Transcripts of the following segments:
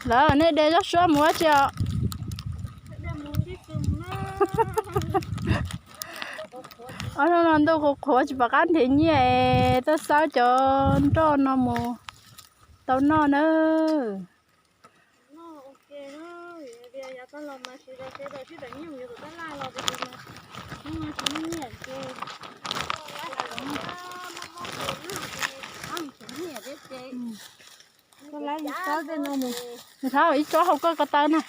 Lawv, nej de zaub suab mus ua tsi os? Ob hnub no ntuj qhuav qhuav tsis pom qab nrhiav nyiaj es tuaj xauj cov nroj no mus tau noj nawb. Nws thaum ib tsob hauv koj ko taw na.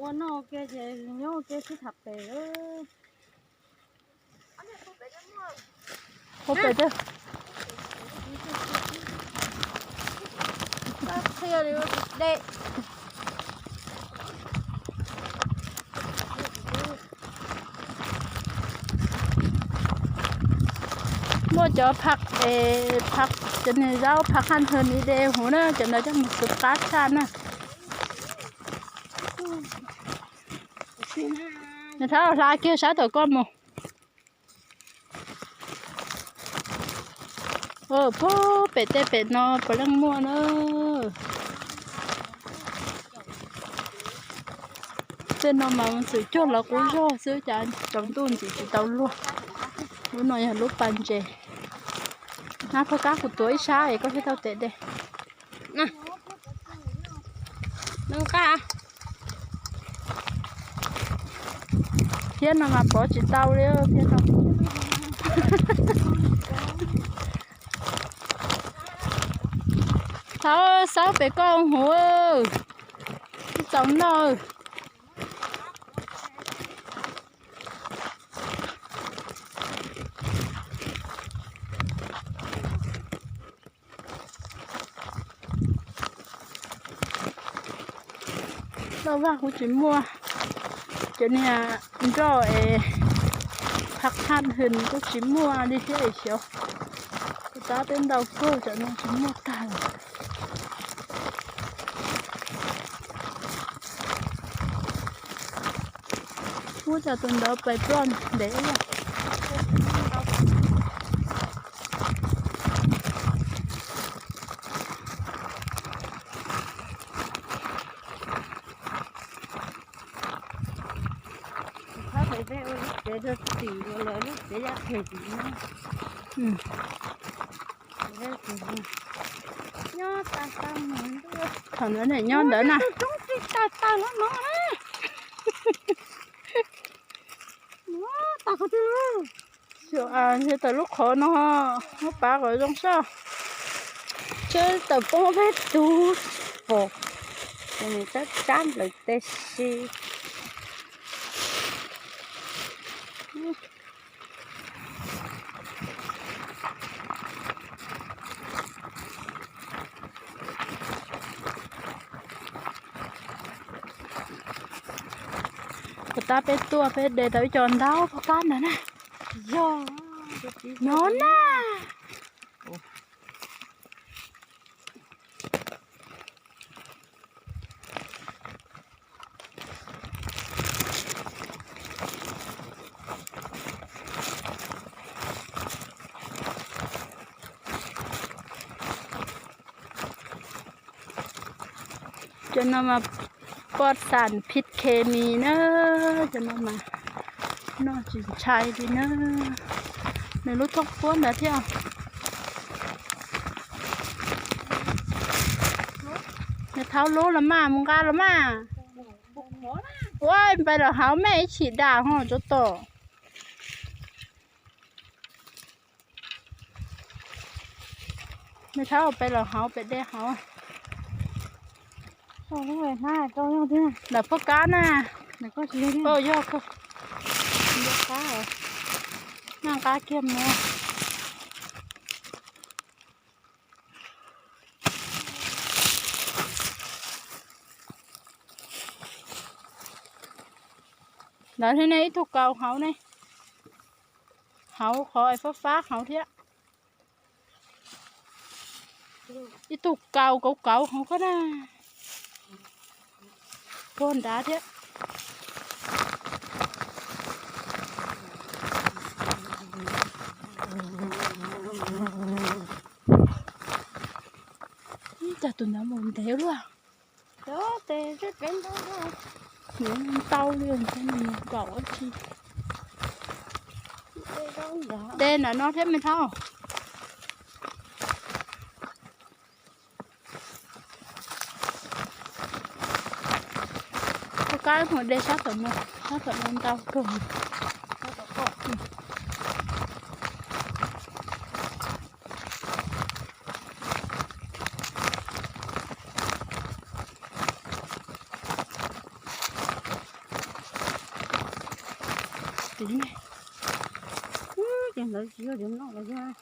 Ua noj ua ke ces nyob ua ke sib tham pem. Puag pem twg? Muaj cov phaj, phaj, cov niag zaub phaj haj hwm ib de huv na, cov ntawd coj mus xwb qab tshaj na. Nws rov hla kiag sab tom koj mus. Puag pem tej pem no puav leej muaj na. Tej no mas txwm cuag los qub zog xwb cas tsaus ntuj ntxiv tsis tau luag. Lub no yog lub pas ntses. Nab, phaj kab kuv tuav ib sab es koj thiaj tau tes de. Nqa. Thiab no mas pov tsis tau li thiab no. Thaum xauj pem koj huv, txaus noj. Lauj, vaj kuj tsis muaj, cov niag nroj es phaj haj hwm kuj tsis muaj li thiab es xyov. Kuv tab peb ntau kawg, cov no tsis muaj tag. Muab cov tus ntawd pais ploj ntev. Thaum ntawd nyob ntawd na. Tawm lub qhov no, muab pav kom zoo soj. Tseb tawm poob peb tug pom, ces nws tsab tsab nplaws teb si. Puag ta peb tuaj peb de tau ib co ntau puag ta ntawd na. Yog no na. Cov no mas poj xam phij khes mis na, cov no mas noj tsis ntshai li na. Nws lub thooj puab ntawd thiab. Nws thaub lub los mas mus nqa los mas. Ua pais los hauv mej ib chim dam ho tsov tom. Nws thaub pais los hauv pem dej hauv. Ntawm phoj kab na. Yog, nqa kiag mus. Ntawd thiab ne, ib tug kaus hauv ne, hauv qhov es fab fab hauv thiab. Ib tug kaus kauv kauv hauv koj na, puag nrad thiab. Ib, cas tus ntawd mus ntev luaj. Ntau li, nkaum dab tsi. De ntawm no thiab me Thauj. Koj kab mus de sab tom no, sab tom no ntau kawg. Ces ntawd tsis yog cov noj los yog.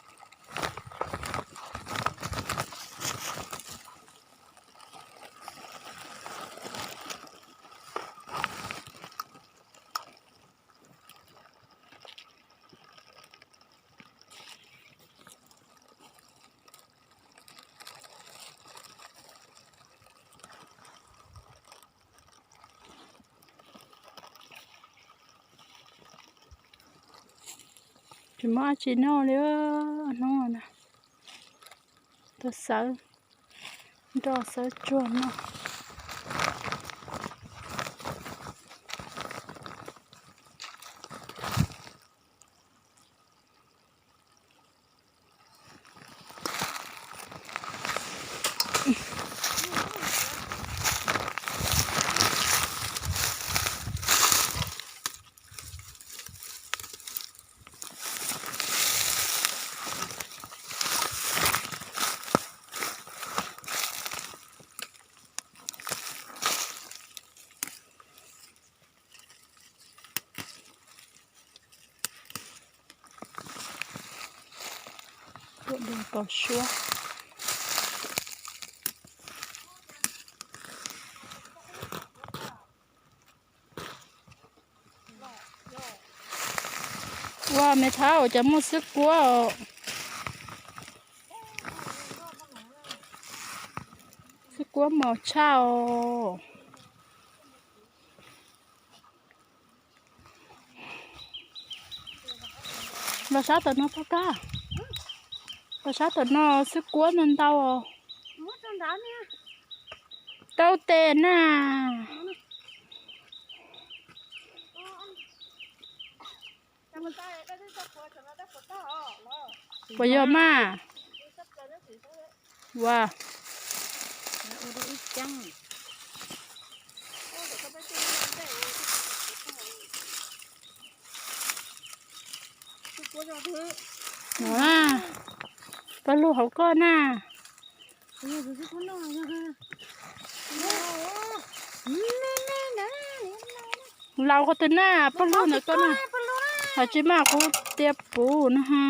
Tsis muaj dab tsi noj li hnub no. Tuaj xawb nroj xawb tsuag noj. Tuaj dua tau suab. Ua me Thauj, cas muaj xwb kuab os. Xwb kuab mos tshaj os. Los sab tom no poj kab. Los sab tom no xwb kuab ntau ntau os. Tau tes na. Puas yog mas? Ua. Paj lug hauv koj na. Laus qhov twg na, paj lug ntawm koj na. Hos tsis mas kuv tias puv no ha.